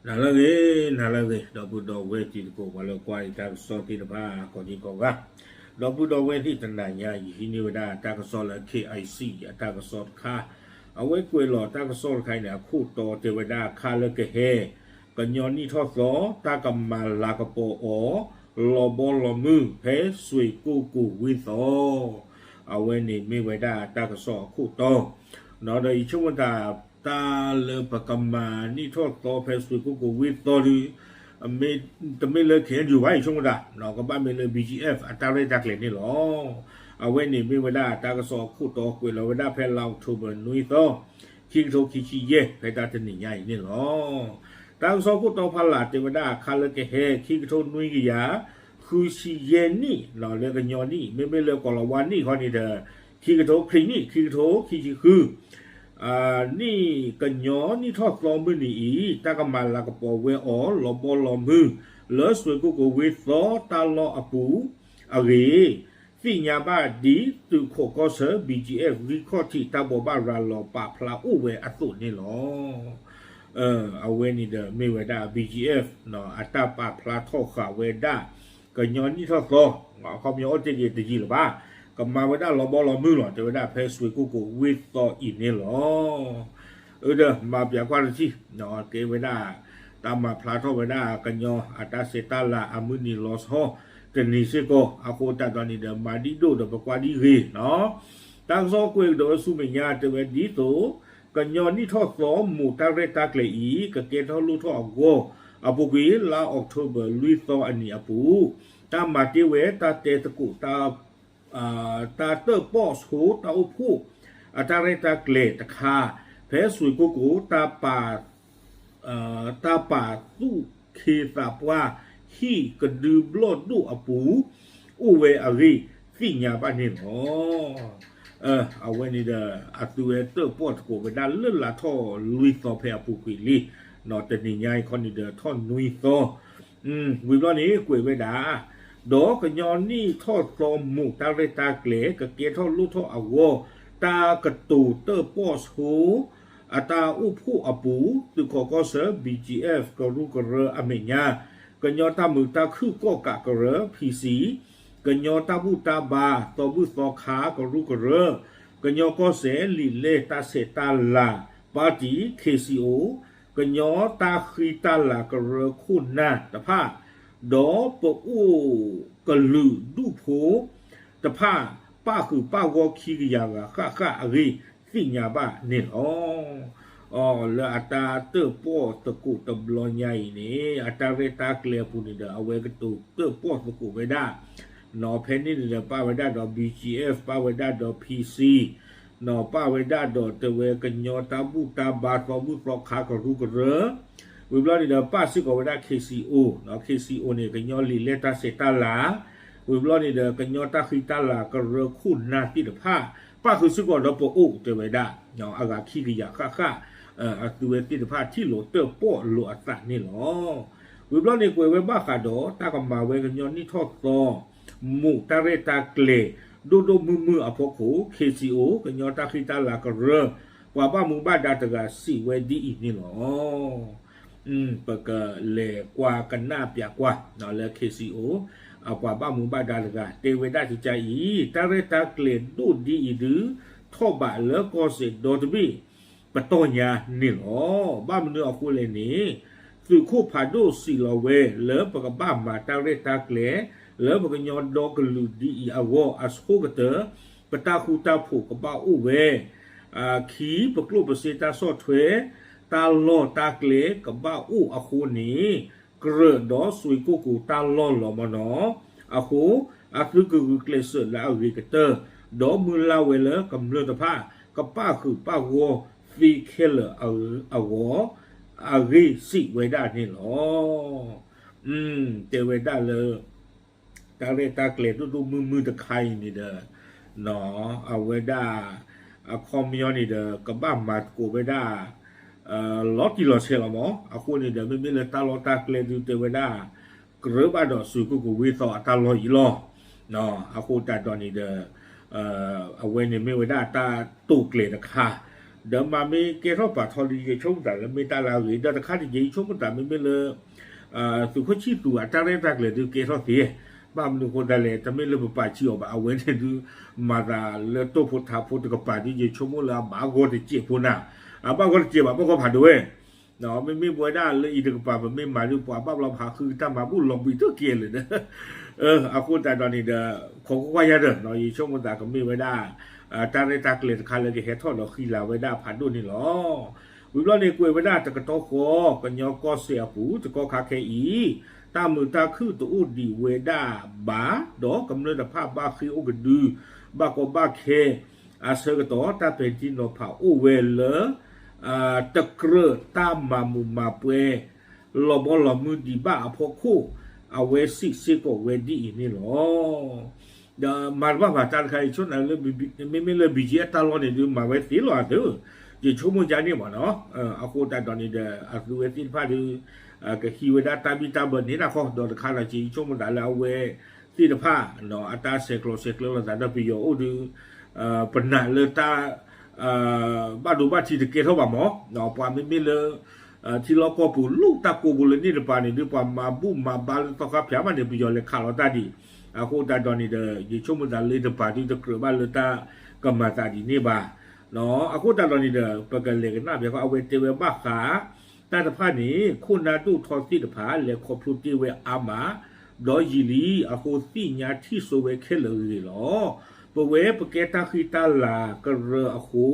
နၤလၢအဂ့ၤ, နၤလၢအဂ့ၤ, ဒီပုၢ်ဒီဝဲၢ်တံၤသကိး ပှၤလၢကွၢ်ယတၢ်ကစီၣ်သ့ၣ်တဖၣ် ကိးဒံကိးဂၤ, ဒီပုၢ်ဒီဝဲၢ်သ့ၣ်တနၤညါ ယဟံးန့ၢ်ဝဲဒၣ်တၢ်ကစီၣ်လၢ K I C အတၢ်ကစီၣ်တခါ, အဝဲကွဲးလီၤတၢ်ကစီၣ်တခါအံၤန့ၣ် အခိၣ်တီတဲဝဲဒၣ် ခါလၢကဟဲ ကညီနံၣ်ထီၣ်သီ တၢ်ကမၤလၤကပီၤအီၤ လီၤဘီလီၤမုၢ် ဖဲစွ့ၣ်ကိၣ်ကိၣ်ဝ့ၢ်သီ, အဝဲန့ၣ်မ့ၢ်ဝဲဒၣ်တၢ်ကစီၣ်အခိၣ်တီ, ဒီးယဆိကမိၣ်တၢ် တၢ်လၢပကမၤနံၣ်ထီၣ်သီဖဲစွ့ၣ်ကိၣ်ကိၣ်ဝ့ၢ်သီဒီး တမ့ၢ်လၢ K N U ဘၣ် ယဆိကမိၣ်တၢ်, ကဘၣ်မ့ၢ်လၢ B G F အတၢ်ရဲၣ်တၢ်ကျဲၤန့ၣ်လီၤ. အဝဲန့ၣ်မ့ၢ်ဝဲဒၣ်တၢ်ကစီၣ်အခိၣ်တီ ကွဲးလီၤဝဲဒၣ်ဖဲလါအီးကထိဘၢၣ်နွံသီ, ခံကထိခံဆံယဲၢ် ဖဲတၢ်တနံၤညါအံၤန့ၣ်လီၤ. တၢ်ကစီၣ်အခိၣ်တီဖီလာ်တဲဝဲဒၣ် ခါလၢကဟဲ ခံကထိနွံကယၤ ဃုဆံယဲၢ်နံၣ် လၢကညီနံၣ်, မ့မ့ၢ်လၢကီၢ်လီၤဝါနံၣ်ခီန့ၣ်ဒီး ခံကထိခံနံၣ် ခံကထိခံဆံဃု နံၣ်ကညီနံၣ်ထီၣ်သီမုၢ်နံၤအံၤ တၢ်ကမၤလၤကပီၤဝဲအီၤ လီၤဘီလီၤမုၢ် လၢစွ့ၣ်ကိၣ်ကိၣ်ဝ့ၢ်သီတၢ်လီၢ်အပူၤအဂ့ၢ် သ့ၣ်ညါဘၣ်ဒ်သုးခိးကီၢ်ဆၢ B G F ဂံၢ်ခီၣ်ထံးတၢ်ဘိးဘၣ်ရၤလီၤပာ်ဖျါအိၣ်ဝဲအသိးန့ၣ်လီၤ. အဝဲန့ၣ်ဒီးမ့ၢ်ဝဲဒၣ် B G F အတၢ်ပာ်ဖျါထီၣ်ဃာ်ဝဲဒၣ် ကညီနံၣ်ထီၣ်သီ, အခီပညီအိၣ်တ့ၢ်က့ၤတယံာ်လၢၤဘၣ်, ကမၤဝဲဒၣ်လီၤဘီလီၤမုၢ်လီၤ တဲဝဲဒၣ်ဖဲစွ့ၣ်ကိၣ်ကိၣ်ဝ့ၢ်သီအံၤန့ၣ်လီၤ. အၢဒီးမၤပၠးကွၢ်တထံၣ်, ကဲဝဲဒၣ် တၢ်မၤဖျါထီၣ်ဝဲဒၣ်ကညီအတၢ်ဆဲးတၢ်လၤအမုၢ်နံၤလီၤဆီ တနံၤစ့ၢ်ကီး, အဃိသတးဒီးန့ၣ်ဒီး မၤဒံၣ်ဒိၣ်ဒီးပကွၢ်ဒံၣ်ဂ့ၤနီၤ. တၢ်ကစီၣ်ကွဲးကဒီးဝဲဆူမဲာ်ညါတဲဝဲဒ်သိး ကညီနံၣ်ထီၣ်သီမိၢ်တၢ်ရဲၣ်တၢ်ကျဲၤအံၤ ကကဲထီၣ်လိၣ်ထီၣ်အဂီၢ် အပူၤကွံာ်လါအီးကထိဘၢၣ်လွံၢ်သီအနံၤအပူၤ, တၢ်မၤတ့ၢ်ဝဲတၢ်တဲသကိး တၢ်တၢၣ်ပီၣ်ဆိတၢ်အိၣ်ဖှိၣ် အတၢ်ရဲၣ်တၢ်ကျဲၤတခါ ဖဲစွ့ၣ်ကိၣ်ကိၣ် တၢ်ပာ် တၢ်ပာ်သူၣ်ခ့သးပှၢ် ဟံၣ်ကဒုဘျီၣ်ဒိၣ်အပူၤ အိၣ်ဝဲအဂ့ၢ်သ့ၣ်ညါဘၣ်န့ၣ်လီၤ. အဝဲန့ၣ်ဒီး အသုဝဲတၢၣ်ပီၣ်သကိးဝဲဒၣ်လၢလါထီၣ်လွံၢ်သီဖဲအပူၤကွံာ်လံ, တနံၤညါအံၤခီန့ၣ်ဒီးထီၣ်နွံသီ ဝံၤဘျီန့ၣ်ကွဲးဝဲဒၣ်, ဒီးကညီနံၣ်ထီၣ်သီမိၢ်တၢ်ရဲၣ်တၢ်ကျဲၤ ကကဲထီၣ်လိၣ်ထီၣ်အဂီၢ် တၢ်ကတိၤတၢၣ်ပီၣ်ဆိ အတၢ်အိၣ်ဖှိၣ်အပူၤ သုးခိးကီၢ်ဆၢ B G F ကရူၢ်ကရၢအမဲာ်ညါ, ကညီတၢ်မုာ်တၢ်ခုၣ်ကီၣ်ကးကရၢ P C, ကညီတၢ်ဘူၣ်တၢ်ဘါသီဘူၣ်သီခါကရူၢ်ကရၢ, ကညီကီၢ်စဲၣ်လံာ်လဲၢ်တၢ်ဆဲးတၢ်လၤ Party K C O, ကညီတၢ်ဃံတၢ်လၤကရၢခိၣ်နၢ်တဖၣ်, ဒီးပအိၣ်ကလုာ်ဒူၣ်ဖိတဖၣ် ပၣ်ဃုာ်ပၣ်ဂီၢ်ခံကယၤဂၤဃၣ်ဃၣ်အဂ့ၢ်သ့ၣ်ညါဘၣ်န့ၣ်လီၤ. လၢအတၢ်တၢၣ်ပီၣ်သကိးတဘျီညါအံၤန့ၣ် အတၢ်ရဲၣ်တၢ်ကျဲၤအပူၤန့ၣ်ဒီး အဝဲကတိၤတၢၣ်ပီၣ်သကိးဝဲဒၣ် နီၤ ဖဲန့ၣ်န့ၣ်ဒီးပာ်ဝဲဒၣ်ဒီး B G F ပာ်ဝဲဒၣ်ဒီး P C, နီၤပာ်ဝဲဒၣ်ဒီးတဲဝဲကညီတၢ်ဘူၣ်တၢ်ဘါသီဘူၣ်သီခါကရူၢ်ကရၢ, ဝံၤဘျီန့ၣ်ဒီးပာ်စ့ၢ်ကီးဝဲဒၣ် K C O, K C O န့ၣ် ကညီလံာ်လဲၢ်တၢ်ဆဲးတၢ်လၤ, ဝံၤဘျီန့ၣ်ဒီး ကညီတၢ်ဃံတၢ်လၤကရၢခိၣ်နၢ်သ့ၣ်တဖၣ် ပၣ်ဃုာ်စ့ၢ်ကီးဒီးပအိၣ်တဲဝဲဒၣ် အဂၤခံကယၤဃၣ်ဃၣ်, အသုဝဲသ့ၣ်တဖၣ်ထံၣ်လိာ်တၢၣ်ပီၣ်လိာ်အသးန့ၣ်လီၤ. ဝံၤဘျီန့ၣ်ကွဲးဝဲဘၣ်ဃးဒီး တၢ်ကမၤဝဲကညီနံၣ်ထီၣ်သီ မိၢ်တၢ်ရဲၣ်တၢ်ကျဲၤ ဒိၣ်ဒိၣ်မုၢ်မုၢ်အဖီခိၣ် K C O ကညီတၢ်ဃံတၢ်လၤကရၢ ပှၤဘၣ်မူဘၣ်ဒါတဂၤစံးဝဲဒ်အံၤန့ၣ်လီၤ. ပကလဲၤကွၢ်ကနၣ်ပၠးကွၢ်လၢ K C O အပှၤဘၣ်မူဘၣ်ဒါတဂၤ တဲဝဲဒၣ်ကကါအံၤ တၢ်ရဲၣ်တၢ်ကျဲၤဒိၣ်ဒ်အံၤဒုး ထီၣ်ဘးလၢကီၢ်စဲၣ်ဒီတဘ့ၣ် ပတီၢ်ညါန့ၣ်လီၤ. ဘၣ်မနုၤအဃိလဲၣ်န့ၣ် သုးခိၣ်ဖးဒိၣ်စံးလီၤဝဲလၢပကဘၣ်မၤတၢ်ရဲၣ်တၢ်ကျဲၤ လၢပကညီဒီကလုာ်ဒ်အံၤအဂီၢ်အဆိကတၢၢ် ပတၢ်ဃူတၢ်ဖိးကဘၣ်အိၣ်ဝဲ ခံ ပကျိၣ်ပစ့တၢ်ဆီၣ်ထွဲ တၢ်လီၢ်တၢ်ကျဲကဘၣ်အိၣ်အဃိန့ၣ် ကြၢးဒီးစွ့ၣ်ကိၣ်ကိၣ်တၢ်လီၢ်လီၤမနီၤ. အဃိ အသုကဂုာ်ကျဲးစၢးလၢအဂ့ၤကတၢၢ် ဒီးမုၢ်လၢ်ဝဲလၢကမျၢၢ်တဖၣ် ကပၣ်ဃုာ်ပၣ်ဂီၢ်သ့ခဲလၢာ်အဂီၢ် အဂ့ၢ်စံးဝဲဒၣ်န့ၣ်လီၤ. တဲဝဲဒၣ်လၢ တၢ်ရဲၣ်တၢ်ကျဲၤဒိၣ်ဒိၣ်မုၢ်မုၢ်တခါအံၤန့ၣ်ဒီး အဝဲဒၣ် အခီပညီန့ၣ်ဒီး ကဘၣ်မၤသကိးဝဲဒၣ် လီၤတံၢ်လီၤဆဲးလီၤမး. အဃိန့ၣ်ဒီး မ့မ့ၢ်လၢတၢ်လီၢ်တၢ်ကျဲဒုးတဲဝဲဒၣ် ကြၢးဘၣ်ဒီးစွ့ၣ်ကိၣ်ကိၣ်ဝ့ၢ်သီအတၢ်လီၢ်အံၤလီၤ. အဃိသတးဒီးန့ၣ်ဒီး အဝဲန့ၣ်မ့ၢ်ဝဲဒၣ်တၢ်တိာ်ကျဲၤတခါ ဒီးမ့ၢ်ကဲထီၣ်ပာ်ထီၣ်ဒီး ယဆိကမိၣ်သးလၢမ့ၢ်တၢ်လၢအဂ့ၤ ဒီးတခါတက့ၢ် ယဆိကမိၣ်သးမ့မ့ၢ်လၢ သုးခိၣ်ဆံၣ်သူးအတၢ်ရဲၣ်တၢ်ကျဲၤဒုးကဲထီၣ်သ့, ဘၣ်မနုၤအဃိသတးလဲၣ် တမ့ၢ်လၢပပာ်ဆံးအီၤဘၣ် အဝဲန့ၣ်ဒုး မၤသးလၢတိၢ်ဖိထးဖိတကပၤဒုး ယဆိကမိၣ်လၢအဘၣ်ဂီၢ်တစဲးဖိနၤ, အဘၣ်ဂီၢ်တစဲးဘၣ် ဘၣ်ဂီၢ်ဖးဒိၣ်ဝဲ မ့မ့ၢ်ပဝဲဒၣ်လၢအံၤတကပၤ ပမ့ၢ်မၤဒုး ပှၤဘၣ်ဘျီပဟးဃုတၢ်မၤဘူၣ်လီၤဘှံးတက့ၢ်လၢၤဒီး အဃိသတးဒီးန့ၣ်ဒီး ခိးကွၢ်ကွၢ်ယၤဒီး ယဆိကမိၣ်သးကမ့ၢ်ဝဲဒၣ် တၢ်ရဲၣ်တၢ်ကျဲၤတခါလၢကဟဲထီၣ်ဒီးဃံလၤဝဲဒၣ်ဖးဒိၣ်န့ၣ်လီၤ. ဝံၤဘျီန့ၣ် ကွဲးဝဲဒၣ်တကတီၢ်ဃီ ကညီကီၢ်စဲၣ်အပူၤ တကီၢ်ခါခဲအံၤ တၢ်မုာ်တၢ်ခုၣ်တအိၣ်ဒံးဝဲဒၣ်ဘၣ် ဒီးကမျၢၢ်တဖၣ်ဘၣ်ဃ့ၢ်အိၣ်ကဒု ဘၣ်ကီဘၣ်ခဲ အဆၢကတီၢ် တၢ်ပဲာ်ထံနီၤဖးအိၣ်ဝဲလၢ တကြၢးတၢ်မၤမူးမၤပွဲ လီၤဘီလီၤမုၢ်ဒံးဘၣ်အဖီခိၣ် အဝဲစံးစ့ၢ်ကီးဝဲဒ်အံၤန့ၣ်လီၤ. ဒီးမၤတဘၣ်ဘၣ်တၢ်တခါအံၤ ဆိကမိၣ်လၢ မ့မ့ၢ်လၢ ဘီၣ်ကၠံၣ်အဲၣ် တၢ်လီၢ်န့ၣ်ဒုး မၤဝဲသ့လီၤအသး ယဆိကမိၣ်ဒ်န့ၣ်မ့ၢ်နီၤ. အဃိသတးဒီးန့ၣ်ဒီး အသုဝဲသ့ၣ်တဖၣ်ဒုး ကဟံးဝဲဒၣ်တၢ်ဘံၣ်တၢ်ဘၢန့ၣ်တၢ်ဃီ ဒီးတခါဒီးက့ၤ ယဆိကမိၣ်သးလၢအဝဲသ့ၣ်တဖၣ် အတၢ်ဆဲးကျိးဆဲးကျၢလိာ်သးဒီးပယီၤအိၣ်ဒုး ပနာ်လၢတၢ် ဘၣ်ဒိဘၣ်ထံးတကဲထီၣ်ဘၣ်မ့ၢ် ပှၤမ့မ့ၢ်လၢ ထံလီၢ်ကီၢ်ပူၤလူၢ်တၢ်ကိးပူၤလၢန့ၣ်တပၤန့ၣ်ဒုး ပှၤမၤဘူၣ်မၤဘါလၢသီခါဖၠးမးန့ၣ် ပယီၤလဲၤခးလီၤတၢ်ဒံး. အဃိသတးဒီးန့ၣ်ဒီး ယဆိကမိၣ်သးလၢတပၤဒုးတကြၢးဘၣ်လၢတၢ်ကမၤသးဒ်န့ၣ်ဘၣ်. အဃိသတးဒီးန့ၣ်ဒီး ပကလဲၤကနၣ်ဖဲခီ အဝဲတဲဝဲဘၣ်ဃး တၢ်တဖၣ်န့ၣ် ခိၣ်နၢ်ဒိၣ်ထီသ့ၣ်တဖၣ် လဲၤခီဖျိတ့ၢ်ဝဲအါမး ဒီးယံာ်လံ အဃိသ့ၣ်ညါထံၣ်စိဝဲခဲလၢာ်အဂ့ၢ်လီၤ. ပဝဲပကဲတၢ်ဃံတၢ်လၤကရၢအဃိ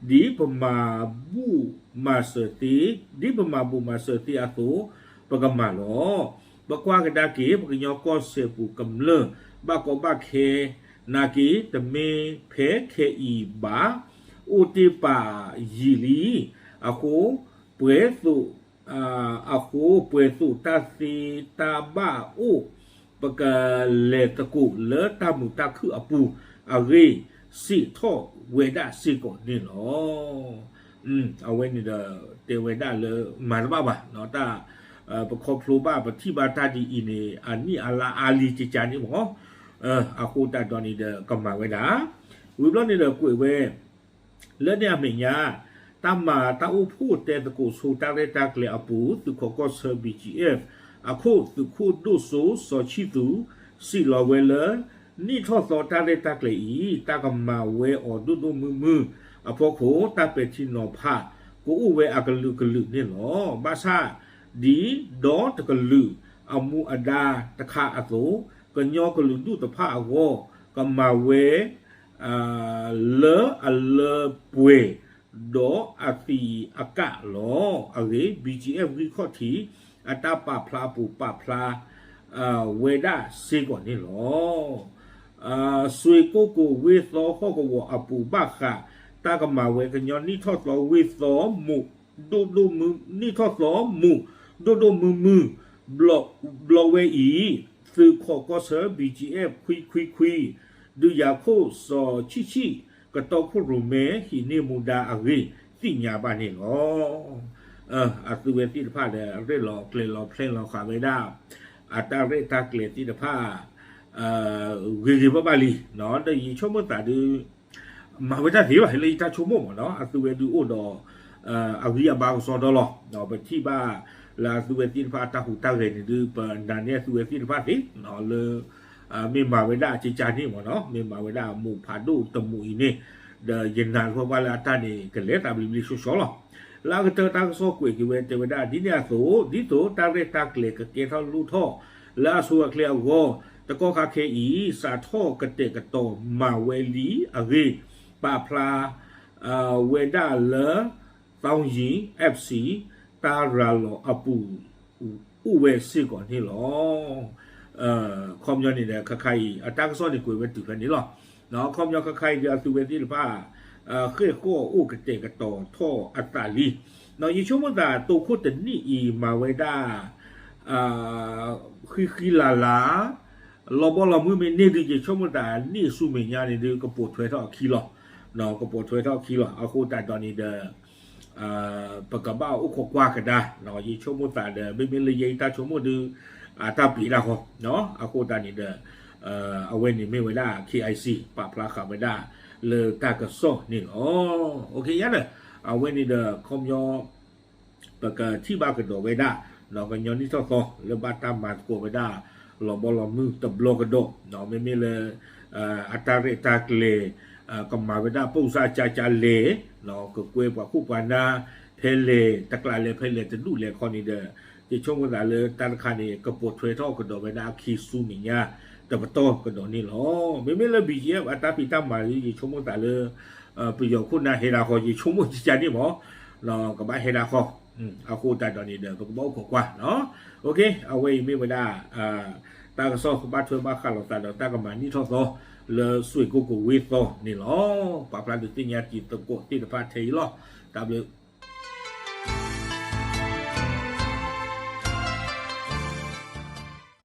ဒ်ပမၤဘူၣ်မၤစၢၤသ့, ဒ်ပမၤဘူၣ်မၤစၢၤသ့အသိး ပကမၤလီၤ. ပကွၢ်ကဒါက့ၤ ပကညီကီၢ်စဲၣ်ပူၤကမျၢၢ် ဘၣ်ကီဘၣ်ခဲ နာ်က့ တမ့ၢ်ဖဲခဲအံၤဘၣ် အိၣ်တ့ၢ်ပာ်ယံာ်လံ. အဃိ ပှဲၤသိး အဃိပှဲၤသိးတၢ်သ့တၢ်ဘၣ်အိၣ် ပကလဲၤသကိးလၢတၢ်မုာ်တၢ်ခုၣ်အပူၤအဂ့ၢ် စံးထီၣ်ဝဲဒၣ်စ့ၢ်ကီးန့ၣ်လီၤ. အဝဲန့ၣ်ဒီး တဲဝဲဒၣ်လၢမၤတဘၣ်ဘၣ် တၢ် ပခီဖျိဘၣ်ပထံၣ်ဘၣ်တၢ်ဒ်အံၤန့ၣ် အနံၣ်အလါအါလံကကါန့ၣ်မ့ၢ် အဃိသတးဒီးန့ၣ်ဒီးကမၤဝဲဒၣ် ဝံၤဘျီန့ၣ်ဒီးကွဲးဝဲ လၢန့ၣ်အမဲာ်ညါ တၢ်မၤတၢ်အိၣ်ဖှိၣ်တဲသကိးဆိတၢ်ရဲၣ်တၢ်ကျဲၤအပူၤ သုးခိးကီၢ်ဆၢ ဘီၣ်ကၠံၣ်အဲၣ် အခိၣ်သုးခိၣ်ဒိၣ်စိစီၤဆံၣ်သူး စံးလီၤဝဲလၢ နံၣ်ထီၣ်သီတၢ်ရဲၣ်တၢ်ကျဲၤအံၤ တၢ်ကမၤဝဲအီၤဒိၣ်ဒိၣ်မုၢ်မုၢ်အဖီခိၣ် တၢ်ပဲာ်ထံနီၤဖး ကအိၣ်ဝဲအကလုာ်ကလုာ်န့ၣ်လီၤ. ဘၣ်ဆၣ် ဒ်ဒီတကလုာ်အမူအဒါတခါအသိး ကညီကလုာ်ဒူၣ်တဖၣ်အဂီၢ် ကမၤဝဲ လၢအလၢပှဲၤ ဒီးအသံးအကာ်လီၤ. အဂ့ၢ် ဘီၣ်ကၠံၣ်အဲၣ် ဂံၢ်ခီၣ်ထံး အတၢ်ပာ်ဖျါအပူၤပာ်ဖျါ ဝဲဒၣ်စ့ၢ်ကီးန့ၣ်လီၤ. စွ့ၢ်ကိၣ်ကိၤဝ့ၢ်သီဟီၣ်ကဝီၤအပူၤဘၣ်ဃး တၢ်ကမၤဝဲကညီနံၣ်ထီၣ်သီဝ့ၢ်သီမူး ဒိၣ်ဒိၣ်မုၢ် နံၣ်ထီၣ်သီမူး ဒိၣ်ဒိၣ်မုၢ်မုၢ် ဘျီဝဲအံၤ သုးခိးကီၢ်ဆၢ ဘီၣ်ကၠံၣ်အဲၣ် ခွံခွံခွံ ဒုးယၤခိၣ်စီၤဆံၣ်ဆံၣ် ကတီခိၣ်ရိၣ်မဲ ဟံးန့ၢ်မူဒါအဂ့ၢ် သ့ၣ်ညါဘၣ်န့ၣ်လီၤ. အသုဝဲသ့ၣ်တဖၣ်ဒီး ရဲၣ်လီၤကျဲၤလီၤဖျဲလီၤဃာ်ဝဲဒၣ် အတၢ်ရဲၣ်တၢ်ကျဲၤသ့ၣ်တဖၣ် ဂ့ၤဂ့ၤဘၣ်ဘၣ်လံ ဒီးယဆိကမိၣ်သးဒုး မၤဝဲတၢ်သ့ဘၣ် လၢယတၢ်ဆိကမိၣ်မ့ၢ်နီၤ အသုဝဲဒုးအိၣ်ဒီး အဂံၢ်အဘါကစီဒီလီၤ. ပထံၣ်ဘၣ်လၢအသုဝဲသ့ၣ်တဖၣ်အတၢ်ဟူးတၢ်ဂဲၤန့ၣ်ဒုး ပနာ်န့ၢ်အသုဝဲသ့ၣ်တဖၣ်သ့ လၢ မ့ၢ်မၤဝဲဒၣ်ကကါန့ၣ်မ့ၢ်နီၤ မ့ၢ်မၤဝဲဒၣ်မူးဖးဒိၣ်တမူးအံၤန့ၣ် ဒီးယနာ်လၢပှၤလၢအတၢ်န့ၣ် ကလဲၤသးဘျ့ဘျ့ဆှီဆှီလီၤ. လၢအကတၢၢ်တၢ်ကစီၣ်ကွဲးက့ၤဝဲတဲဝဲဒၣ် ဒ်န့ၣ်အသိး ဒ်သိးတၢ်ရဲၣ်တၢ်ကျဲၤကကဲထီၣ်လိၣ်ထီၣ် လၢအဆိအချ့အဂီၢ် တကီၢ်ခါခဲအံၤ စးထီၣ်ကတဲာ်ကတီၤမၤဝဲလံအဂ့ၢ် ပာ်ဖျါ ဝဲဒၣ်လၢ သောင်းရင် FC တၢ်ရၤလီၤအပူၤ အိၣ်ဝဲစ့ၢ်ကီးန့ၣ်လီၤ. ခီပညီန့ၣ်ဒီး ခါခါအံၤ အတၢ်ကစီၣ်န့ၣ်ကွဲးဝဲတုၤဖဲန့ၣ်လီၤ. ခီပညီခါခါအံၤဒီး အသုဝဲသ့ၣ်တဖၣ် ဃ့ၢ်ဃီၣ်အိၣ်ကတဲာ်ကတီၤထီၣ်အသးလံ. ယဆိကမိၣ်သး တိခိၣ်တနံၣ်အံၤ မၤဝဲဒၣ် ဃံဃံလၤလၤ လီၤဘီလီၤမုၢ်မ့ၢ်န့ၢ်ဒုး ယဆိကမိၣ်သး နံၣ်အဆူမဲာ်ညါန့ၣ်ဒုး ကပိာ်ထွဲထီၣ်အခံလီၤ. ကပိာ်ထွဲထီၣ်အခံလီၤ. အဃိသတးဒီးန့ၣ်ဒီး ပကဘၣ်အိၣ်ခိးကွၢ်ကဒါ ယဆိကမိၣ်သးဒီး မ့မ့ၢ်လၢယဲအံၤတၢ်ဆိကမိၣ်ဒုး အတၢ်ပျံၤတၢ်ဃီ အဃိသတးန့ၣ်ဒီး အဝဲန့ၣ်မ့ၢ်ဝဲဒၣ် KIC ပာ်ဖျါဃာ်ဝဲဒၣ်လၢတၢ်ကစီၣ်န့ၣ်လီၤ. ယၤဒီး အဝဲန့ၣ်ဒီး ခီပညီ ပကထံၣ်ဘၣ်ကဒီးဝဲဒၣ် ကညီနံၣ်ထီၣ်သီလၢဘၣ်တၢ်မၤသကိးဝဲဒၣ် လီၤဘီလီၤမုၢ်တဘျီကဒီး မ့မ့ၢ်လၢ အတၢ်ရဲၣ်တၢ်ကျဲၤ ကမၤဝဲဒၣ်ပိၢ်စၢ်ကၢ်ကၢ်လဲၣ် ကကွဲပှၤခိၣ်ပှၤနၢ်ဖဲလဲၣ် တကျးလဲၣ်ဖဲလဲၣ်တဒူၣ်လဲၣ်ခီန့ၣ်ဒီး ယဆိကမိၣ်သးလၢတၢ်တခါန့ၣ် ကပိာ်ထွဲထီၣ်ကဒီးဝဲဒၣ်အခံဆူမဲာ်ညါ တပတီၢ်ကဒီးန့ၣ်လီၤ. မ့မ့ၢ်လၢ ဘီၣ်ကၠံၣ်အ့ၣ် အတၢ်ဖံးတၢ်မၤ ယဆိကမိၣ်သးလၢ ပယီၤခိၣ်နၢ်ဟဲဒၣ်ဃီ ယဆိကမိၣ်ကကန့ၣ်မး ကဘၣ်ဟဲဒၣ်ဃီ အဃိသတးဒီးန့ၣ်ဒီး ပကဘၣ်အိၣ်ခိးကွၢ်နီၤ. အဝဲအံၤမ့ၢ်ဝဲဒၣ် တၢ်ကစီၣ်ဘၣ်ထွဲဘၣ်ဃးလိာ်သးဒီးတၢ်ကမၤနံၣ်ထီၣ်သီ လၢစွ့ၣ်ကိကိၣ်ဝ့ၢ်သီန့ၣ်လီၤ. ပာ်ဖျါဒုးသ့ၣ်ညါတံၤသကိးသ့ၣ်တဖၣ်ထဲအံၤလီၤ. တၢ်ဘျုး